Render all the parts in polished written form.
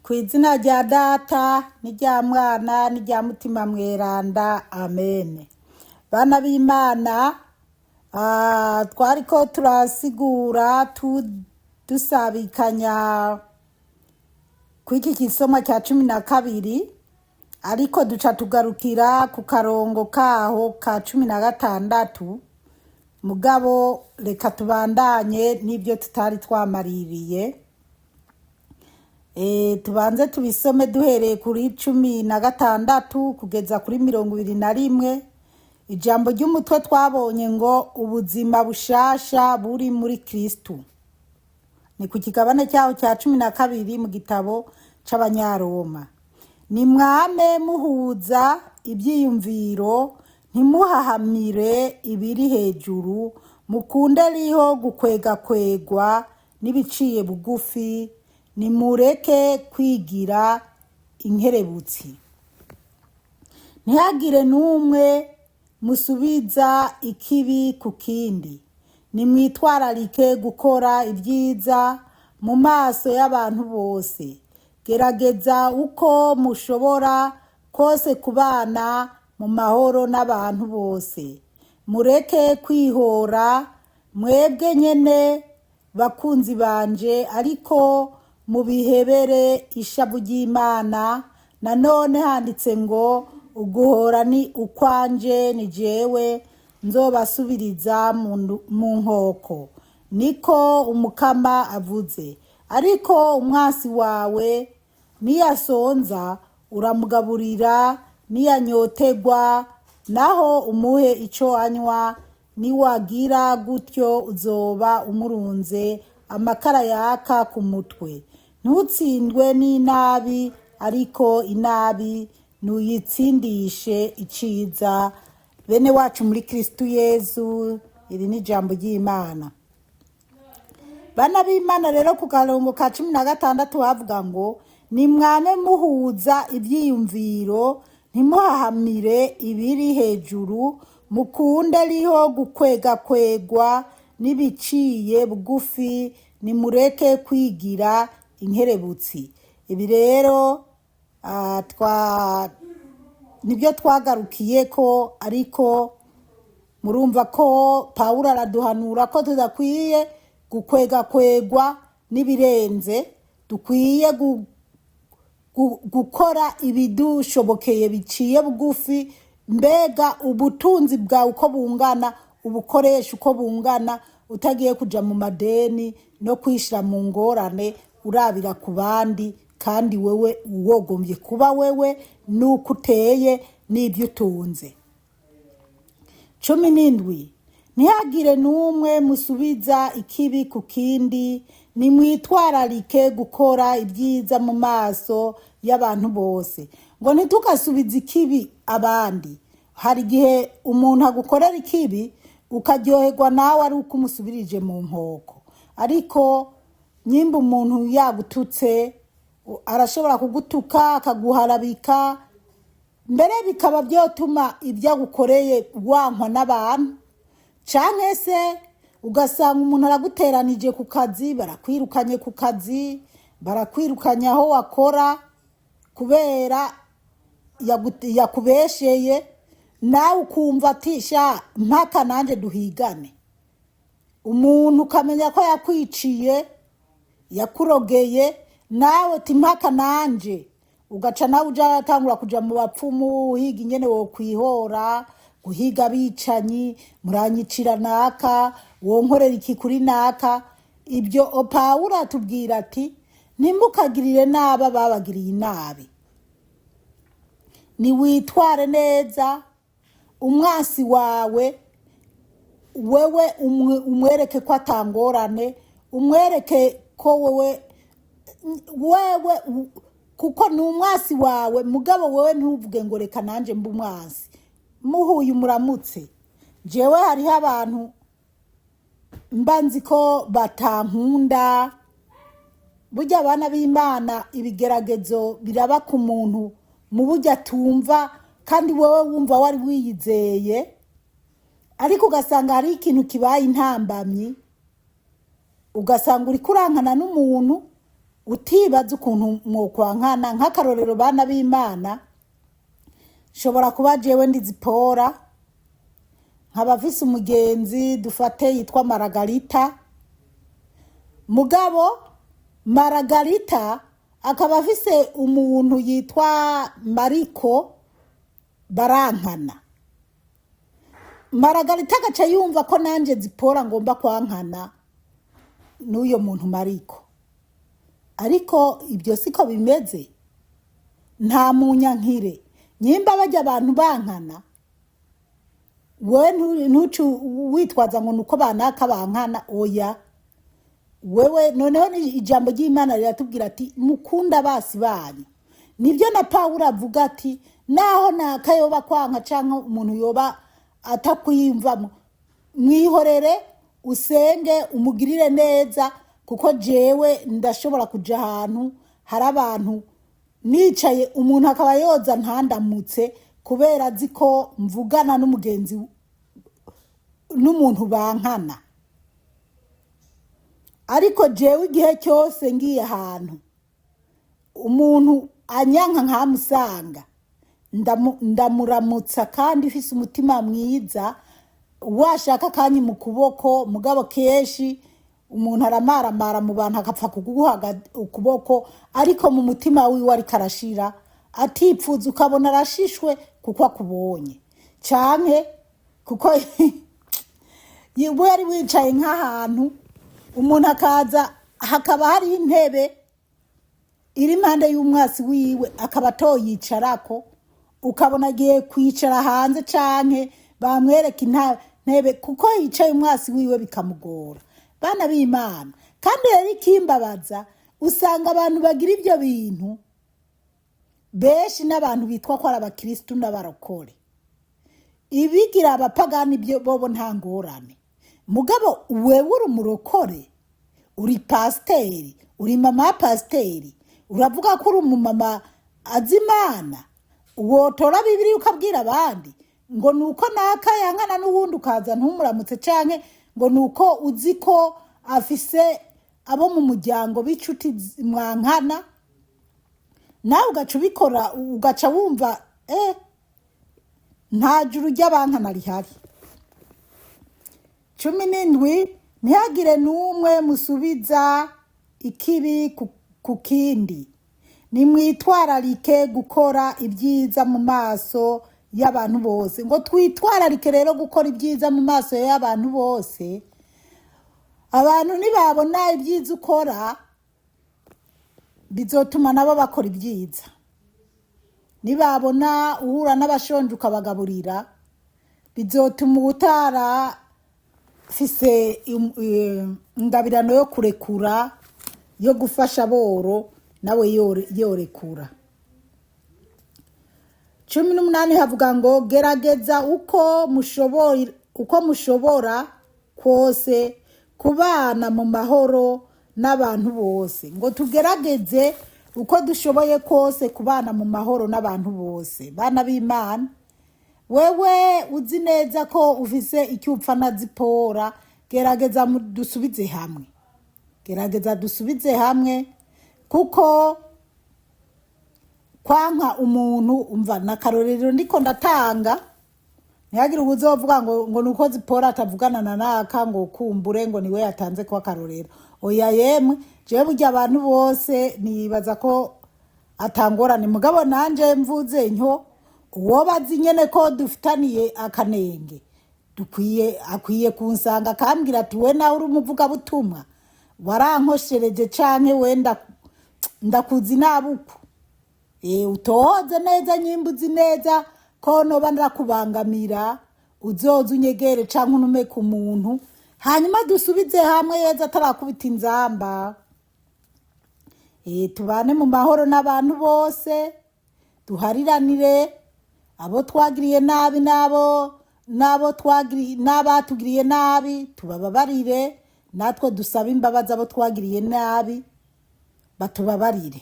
Ku izina rya Data n'irya Mwana n'irya Mutima Mweranda, amen. Bana b'Imana, twariko turasigura dusabikanya kw'iki kisomwa cya 12, ariko duca tugarukira ku karongo kaho ka 16. Mugabo reka tubandanye n'ibyo tutari twamaririye. Tubanze tubisome duhereye kuri 16 kugeza kuri 21. Ijambo ry'umutwe twabonye ngo ubuzima bushasha buri muri Kristu, ni ku kigabane cyaho cya 12 mu gitabo c'Abanyaroma. Nimwame muhuza ibyiyumviro, ntimuhahamire ibiri hejuru, mukunde riho gukwegakwegwa n'ibiciye bugufi, nimureke kwigira inkerebutsi. Ntihagire n'umwe musubiza ikibi ku kindi. Nimwitwararike gukora ibyiza mu maso y'abantu bose. Gerageza uko mushobora kose kubana mu mahoro n'abantu bose. Mureke kwihora mwebwe nyene, bakunzi banje, ariko mubihebere ishavu ry'Imana. Nanone handitse ngo: "Uguhora ni ukwanje, ni jewe nzobasubiriza mu nkoko, niko Umukama avuze." Ariko umwasi wawe niyasonza uramugaburira, niyanyotegwa naho umuhe ico anywa. Niwagira gutyo uzoba umurunze amakara yaka ku mutwe. Ntutsindwe n'inabi, ariko inabi nuyitsindishe iciza. Bene wacu muri Kristu Yezu, iri ni ijambo ry'Imana. Bana b'Imana, rero ku karongo ka 16 havuga ngo: "Nimwame muhuza ibyiyumviro, ntimuhahamire ibiri hejuru, mukunde riho gukwegakwegwa n'ibiciye bugufi, nimureke kwigira inkerebutsi." Ibi rero twa nibyo twagarukiye ko, ariko murumva ko Pawulo araduhanura ko tudakwiye gukwegakwegwa n'ibirenze, dukwiye gukora ibidushobokeye biciye bugufi. Mbega ubutunzi bwawe uko bungana, ubukoresha uko bungana, utagiye kuja mu madeni no kwishira mu ngorane urabira ku bandi, kandi wewe wogombye kuba wewe n'uko uteye n'ibyo utunze. 17: Ntihagire n'umwe musubiza ikibi ku kindi. Nimwitwararike gukora ibyiza mu maso y'abantu bose. Ngo ntitukasubize ikibi abandi. Hari igihe umuntu agukorera ikibi ukaryoherwa nawe ari uko umusubirije mu nkoko. Ariko nyimba umuntu yagututse, arashobora kugutuka akaguharabika, mbere bikaba byotuma ibyo agukoreye wankwa n'abantu, canke se ugasanga umuntu araguteranije ku kazi, barakwirukanye ku kazi, barakwirukanye aho wakora kubera yakubesheye, nawe ukumva ati: "Sha, mpaka nanjye duhigane." Umuntu ukamenya ko yakwiciye, yakurogeye, nawe ati: "Mpaka nanje." Ugaca nawe uja atangura kuja mu bapfumu, uhiga ingene wokwihora, guhiga abicanyi: "Muranyicira naka, wonkorera iki kuri naka." Ibyo Pawulo atubwira ati: "Ntimukagirire nabi ababagiriye inabi." Niwitware neza umwasi wawe, wewe umwereke ko atangorane, umwereke ko wewe kuko ni umwasi wawe. Mugabo wewe ntuvuge ngo: "Reka nanjye mbe umwasi." Muhuye umuramutse. Jewe hariho abantu mba nzi ko batankunda. Burya, abana b'Imana, ibigeragezo biraba ku muntu mu buryo atumva, kandi wowe wumva wari wiyizeye, ariko ugasanga hari ikintu kibaye intambamyi, ugasanga uri kurankana n'umuntu. Utibaza ukuntu mwokwankana. Nk'akarorero, bana b'Imana, nshobora kuba jewe ndi Zipora, nkaba mfise umugenzi dufate yitwa Maragarita. Mugabo Maragarita akaba afise umuntu yitwa Mariko, barankana. Maragarita agaca yumva ko nanjye Zipora ngomba kwankana n'uyo muntu Mariko. Ariko ibyo siko bimeze. Nta munyankire. Nyimba bajya abantu bankana, wewe ntuce witwaza ngo nuko banaka bankana. Oya. Wewe noneho ni ijambo ry'Imana riratubwira ati: "Mukunda basi banyu." Nibyo na Pawulo avuga ati: "Naho naka yoba kwanka cyangwa umuntu yoba atakwiyumvamo, mwihorere, usenge, umugirire neza." Kuko jewe ndashobora kuja ahantu hari abantu nicaye, umuntu akaba yoza ntandamutse kubera azi ko mvugana n'umugenzi n'umuntu bankana. Ariko jewe igihe cyose ngiye ahantu umuntu anyanka nkamusanga, ndamuramutsa kandi ifise umutima mwiza, washaka kanyi mu kuboko. Mugabo kenshi umuntu aramaramara mu bantu, agapfa kuguha ukuboko, ariko mu mutima wiwe ariko arashira, atipfuza, ukabona arashishwe kuko akubonye, canke kuko we yari wicaye nk'ahantu, umuntu akaza, hakaba hari intebe iri impande y'umwasi wiwe, akaba atoyicarako, ukabona agiye kwicara hanze, canke bamwereka intebe kuko yicaye umwasi wiwe bikamugora. Bana b'Imana, kandi rero ikimbabaza, usanga abantu bagira ibyo bintu benshi n'abantu bitwa ko ari abakirisitu n'abarokore. Ibigira abapagani byo bobo nta ngorane. Mugabo wewe uri umurokore, uri pasiteri, uri mama wa pasiteri, uravuga ko uri umumama azi Imana, wotora Bibiri ukabwira abandi ngo ni uko naka yankana n'uwundi, ukaza ntumuramutse, canke ngo ni uko uzi ko afise abo mu muryango b'inshuti mwankana, nawe ugaca ubikora, ugaca wumva nta juru ry'abankana rihari. 17: ntihagire n'umwe musubiza ikibi ku kindi. Nimwitwararike gukora ibyiza mu maso y'abantu bose. Ngo twitwararike rero gukora ibyiza mu maso y'abantu bose. Abantu nibabona ibyiza ukora, bizotuma nabo bakora ibyiza. Nibabona uhura n'abashonje ukabagaburira, bizotuma ubutara fise ingabirano yo kurekura, yo gufasha boro, nawe yorekura. 18 havuga ngo: "Gerageza uko mushobora kose kubana mu mahoro n'abantu bose." Ngo tugerageze uko dushoboye kose kubana mu mahoro n'abantu bose. Bana b'Imana, wewe uzi neza ko ufise icyo upfa na Zipora, gerageza dusubize hamwe, gerageza dusubize hamwe, kuko kwanka umuntu, umva n'akarorero ndiko ndatanga, ntihagire ubuzovuga ngo nuko Zipora atavugana na naka, ngo kumbure ngo niwe yatanze ko akarorero. Oya yemwe, jewe burya abantu bose nibaza ko atangorane. Mugabo nanje mvuze nyo uwo bazi nyene ko dufitaniye akanenge, dukwiye akwiye kunsanga akambwira ati: "We nawe uri umuvugabutumwa, warankoshereje, canke wenda ndakuzi nabuku." Utohoze neza. Nyimba uzi neza ko noba ndakubangamira, uzoze unyegere canke unume ku muntu, hanyuma dusubize hamwe yeza atarakubita inzamba. Tubane mu mahoro n'abantu bose, duhariranire abo twagiriye nabi n'abo twagiriye n'abatugiriye nabi, tubababarire. Natwe dusabe imbabazi abo twagiriye nabi, batubabarire.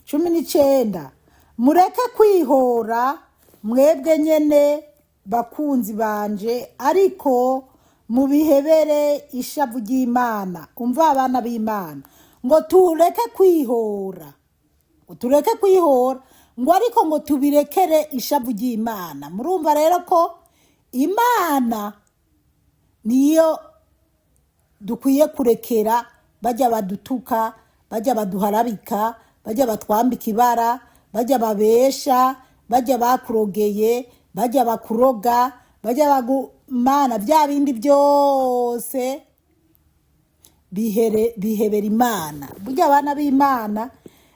19: mureke kwihora mwebwe nyene, bakunzi banje, ariko mubihebere ishavu ry'Imana. Umva, abana b'Imana, Ngo tureke kwihora, ngo tureke kwihora, ngo ariko ngo tubirekere ishavu ry'Imana. Murumva rero ko Imana niyo dukwiye kurekera bajya badutuka, bajya baduharabika, bajya batwambika ibara, bajya babesha, bajya bakurogeye, bajya bakuroga, bajya bagumana bya bindi byose bihere bihebera Imana. Burya abana b'Imana,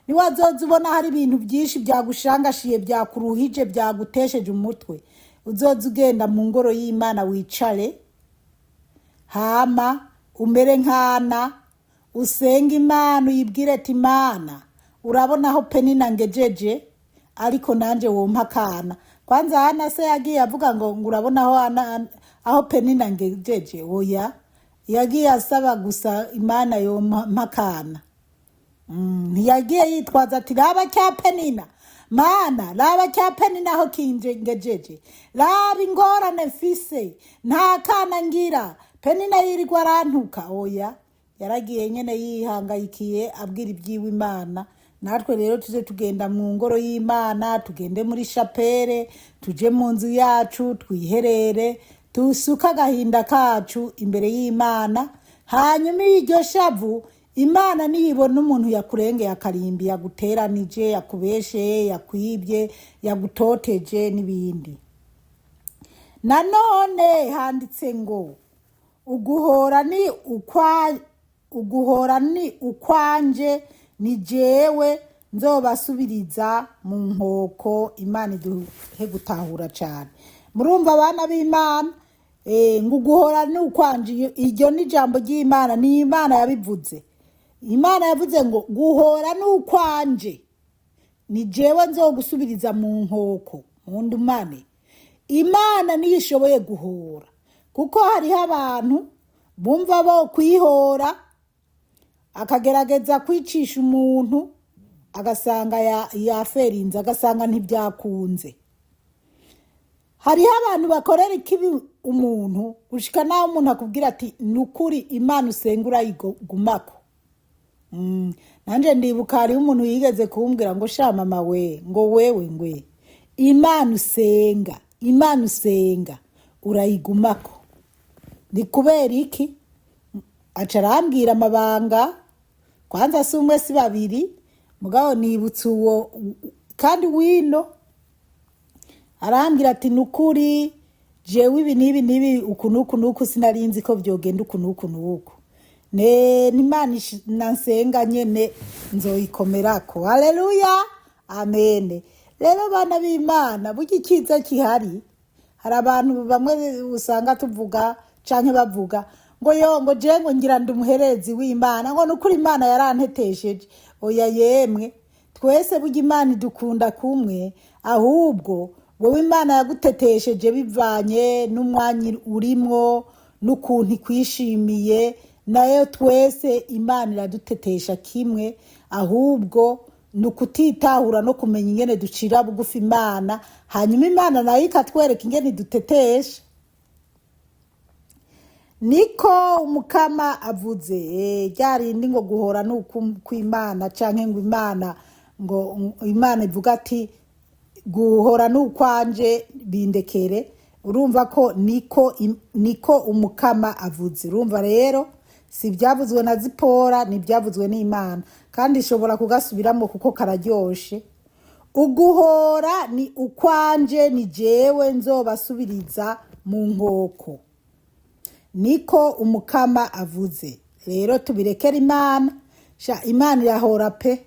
niwazoza ubona hari ibintu byinshi byagushangashiye, byakuruhije, byagutesheje umutwe, uzoza ugenda mu ngoro y'Imana, wicare, hama umere nkana, usenge Imana, uyibwire ati: "Imana, urabona aho Penina ngejeje, ariko nanjye wompa akana." Kwanza Hana se yagiye avuga ngo urabona aho aho Penina ngejeje? Oya, yagiye asaba gusa Imana yompa akana. Ntiyagiye yitwaza ati: "Raba cya Penina, Mana, raba cya Penina aho kinje ngejeje, raba ingorane mfise, nta kana ngira, Penina yirirwa arantuka." Oya, yaragiye nyene yihangayikiye, abwira ibyiwe Imana. Natwe rero tuze tugenda mu ngoro y'Imana, tugende muri chapelle, tuje mu nzu yacu, twiherere, tusuke agahinda kacu imbere y'Imana. Hanyuma iryo shavu, Imana niyibona umuntu yakurengeye akarimbi, yaguteranije, yakubesheye, yakwibye, yagutoteje n'ibindi. Nanone handitse ngo uguhora ni ukwanje, ni jewe nzobasubiriza mu nkoko. Imana iduhe gutahura cyane. Murumva, abana b'Imana, ngo uguhora ni ukwanje. Iryo ni ijambo ry'Imana, ni Imana yabivuze. Imana yavuze ngo guhora ni ukwanje, ni jewe nzogusubiriza mu nkoko, mu ndumane. Imana niyo ishoboye guhora, kuko hariho abantu bumva bo kwihora, akagerageza kwicisha umuntu, agasanga yaferinze, agasanga ntibyakunze. Hariho abantu bakorera ikibi umuntu gushika naho umuntu akubwira ati: "Ni ukuri, Imana usenga urayigumako." Nanje ndibuka hariho umuntu yigeze kumbwira ngo: "Sha mama we," ngo "wewe ngwe Imana usenga, Imana usenga urayigumako, ni kubera iki?" Aca arambwira amabanga. Kwanza si umwe, si babiri, mugabo nibutse uwo kandi wino. Arambwira ati: "Ni ukuri jewe ibi n'ibi n'ibi, uku n'uku n'uku, sinarinzi ko byogenda uku n'uku n'uku. Ne n'Imana nansenga nyene nzoyikomerako." Haleluya, amene. Rero bana b'Imana, burya icyiza gihari, hari abantu bamwe usanga tuvuga canke bavuga ngo: "Yo," ngo "je," ngo "ngira ndi umuherezi w'Imana," ngo "nukuri Imana yarantetesheje." Oya yemwe, twese burya Imana idukunda kumwe. Ahubwo wowe Imana yagutetesheje bivanye n'umwanya urimwo n'ukuntu ikwishimiye. Nayo twese Imana iradutetesha kimwe, ahubwo ni ukutitahura no kumenya ingene ducira bugufi Imana, hanyuma Imana nayo ikatwereka ingene idutetesha. Niko Umukama avuze. Rya rindi ngo guhora ni ukw'Imana, canke ngo Imana, ngo Imana ivuga ati: "Guhora ni ukwanje, bindekere." Urumva ko niko Umukama avuze. Urumva rero si ibyavuzwe na Zipora, ni ibyavuzwe n'Imana, kandi ishobora kugasubiramo kuko kararyoshe. Uguhora ni ukwanje, ni jewe nzobasubiriza mu nkoko, niko Umukama avuze. Rero tubirekere Imana. Sha, Imana irahora pe.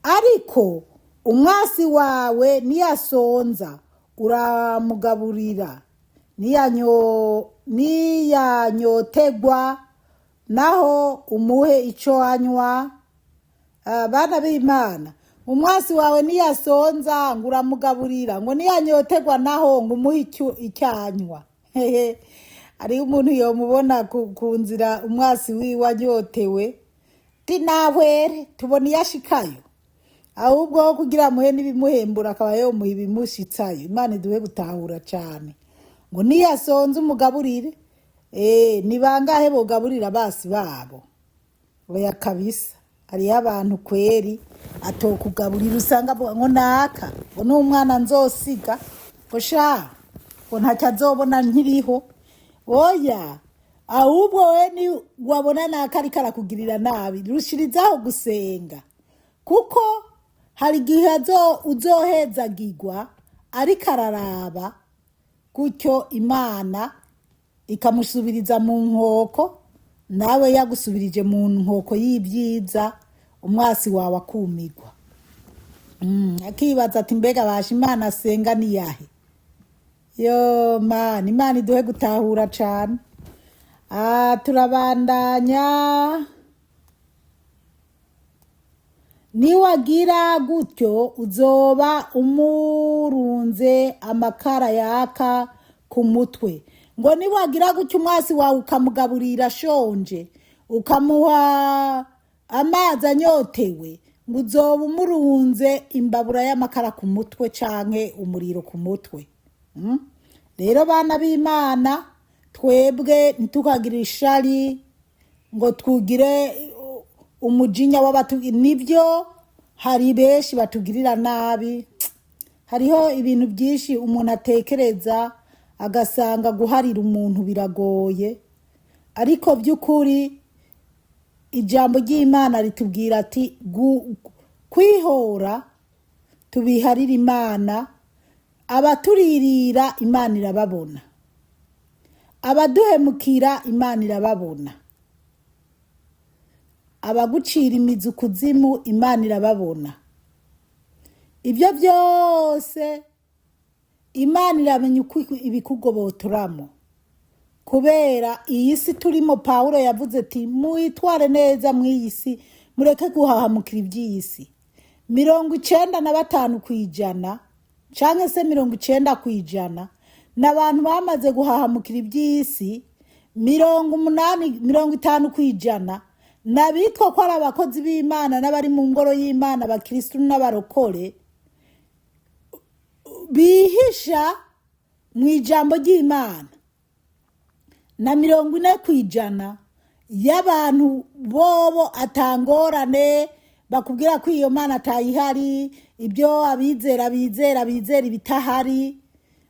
Ariko umwasi wawe niyasonza uramugaburira, niyanyotegwa naho umuhe ico anywa. Bana b'Imana, umwasi wawe niyasonza ngo uramugaburira, ngo niyanyotegwa naho ngo umuhe icyo anywa. Hehe, hariho umuntu yomubona ku nzira, umwasi wiwe anyotewe, ti nahwere tubona iyo ashikayo, ahubwo aho kugira amuhe n'ibimuhembura akaba yomuha ibimushitsayo. Imana iduhe gutahura cyane. Ngo niyasonza umugaburire. Ni bangahe bogaburira basi babo? Oya kabisa. Hariho abantu kweri atokugaburira, usanga avuga ngo naka ngo ni umwana nzosiga, ngo sha ngo ntacyo azobona nkiriho. Oya, ahubwo we ni wabona naka ariko arakugirira nabi, rushirizaho gusenga, kuko hari igihe uzohezagirwa ariko araraba gutyo, Imana ikamusubiriza mu nkoko, nawe yagusubirije mu nkoko y'ibyiza, umwasi wawe akumirwa. Akibaza ati: "Mbega basha, Imana asenga niyahe?" Yo Mana, Imana iduhe gutahura cane. Turabandanya. Niwagira gutyo uzoba umurunze amakara yaka ku mutwe. Ngo niwagira gutyo umwasi wawe ukamugaburira ashonje, ukamuha amazi anyotewe, ngo uzoba umurunze imbabura y'amakara ku mutwe canke umuriro ku mutwe. Rero bana b'Imana, twebwe ntitukagire ishari ngo twugire umujinya w'abatu. Nibyo, hari benshi batugirira nabi. Hariho ibintu byinshi umuntu atekereza agasanga guharira umuntu biragoye, ariko by'ukuri ijambo ry'Imana ritubwira ati kwihora tubiharire Imana. Abaturirira, Imana irababona. Abaduhemukira, Imana irababona. Abagucira imizi ukuzimu, Imana irababona. Ibyo byose Imana iramenya uko ibikugobotoramo, kubera iyi si turimo. Pawulo yavuze ati: "Mwitware neza mu iyi si, mureke guhahamukira iby'iyi si." 95% cyangwa se 90% ni abantu bamaze guhahamukira iby'iyi si. 80, 50% ni abitwa ko ari abakozi b'Imana n'abari mu ngoro y'Imana, abakirisitu n'abarokore bihisha mu ijambo ry'Imana, na 40% y'abantu bobo atangorane, bakubwira ko iyo Mana atayihari, ibyo abizera bizera bizera ibitahari,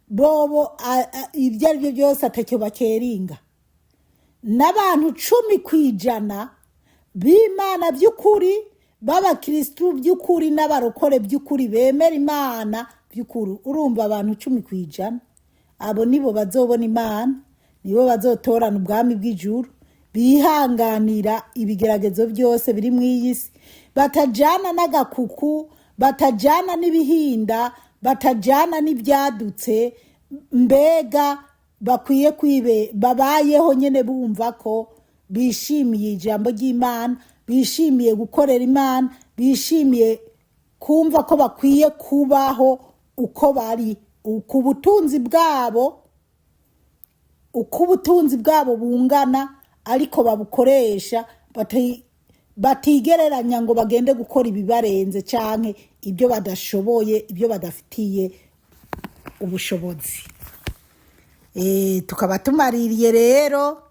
bobo ibyo ari byo byose atacyo bakeringa, n'abantu 10% b'Imana by'ukuri, b'abakirisitu by'ukuri n'abarokore by'ukuri, bemera Imana by'ukuri. Urumva, abantu 10%, abo nibo bazobona Imana, nibo bazotorana ubwami bw'ijuru, bihanganira ibigeragezo byose biri mu iyi si, batajyana n'agakuku, batajyana n'ibihinda, batajyana n'ibyadutse. Mbega bakwiye kwibe babayeho nyine bumva ko bishimiye ijambo ry'Imana, bishimiye gukorera Imana, bishimiye kumva ko bakwiye kubaho uko bari, ku butunzi bwabo, uko ubutunzi bwabo bungana, ariko babukoresha batigereranya ngo bagende gukora ibibarenze canke ibyo badashoboye, ibyo badafitiye ubushobozi. Tukaba tumaririye rero: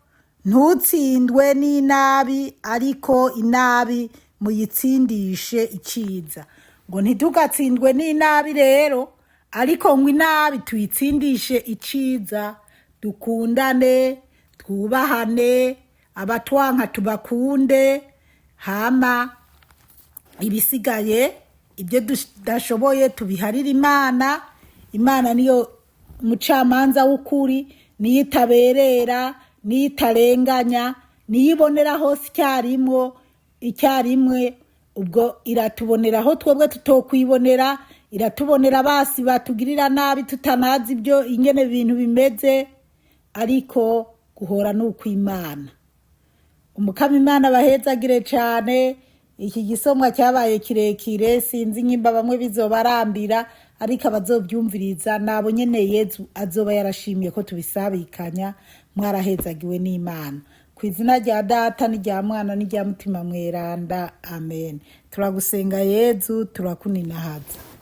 ntutsindwe n'inabi, ariko inabi muyitsindishe iciza. Ngo ntitugatsindwe n'inabi rero, ariko ngo inabi tuyitsindishe iciza. Dukundane, twubahane, abatwanka tubakunde, hama ibisigaye, ibyo tudashoboye, tubiharire Imana. Imana niyo mucamanza w'ukuri, niyo itaberera, niyo itarenganya, niyo ibonera hose icyarimwo icyarimwe. Ubwo iratubonera aho twebwe tutokwibonera, iratubonera basi batugirira nabi tutanazi ibyo ingene ibintu bimeze, ariko guhora ni ukw'Imana. Umukama Imana bahezagire cyane. Iki gisomwa cyabaye kirekire, sinzi nyimba bamwe bizobarambira, ariko abazobyumviriza nabo nyene Yezu azoba yarashimiye ko tubisabikanya. Mwarahezagiwe n'Imana. Ku izina rya Data n'irya Mwana n'irya Mutima Mweranda, amen. Turagusenga Yezu, turakuninahaza.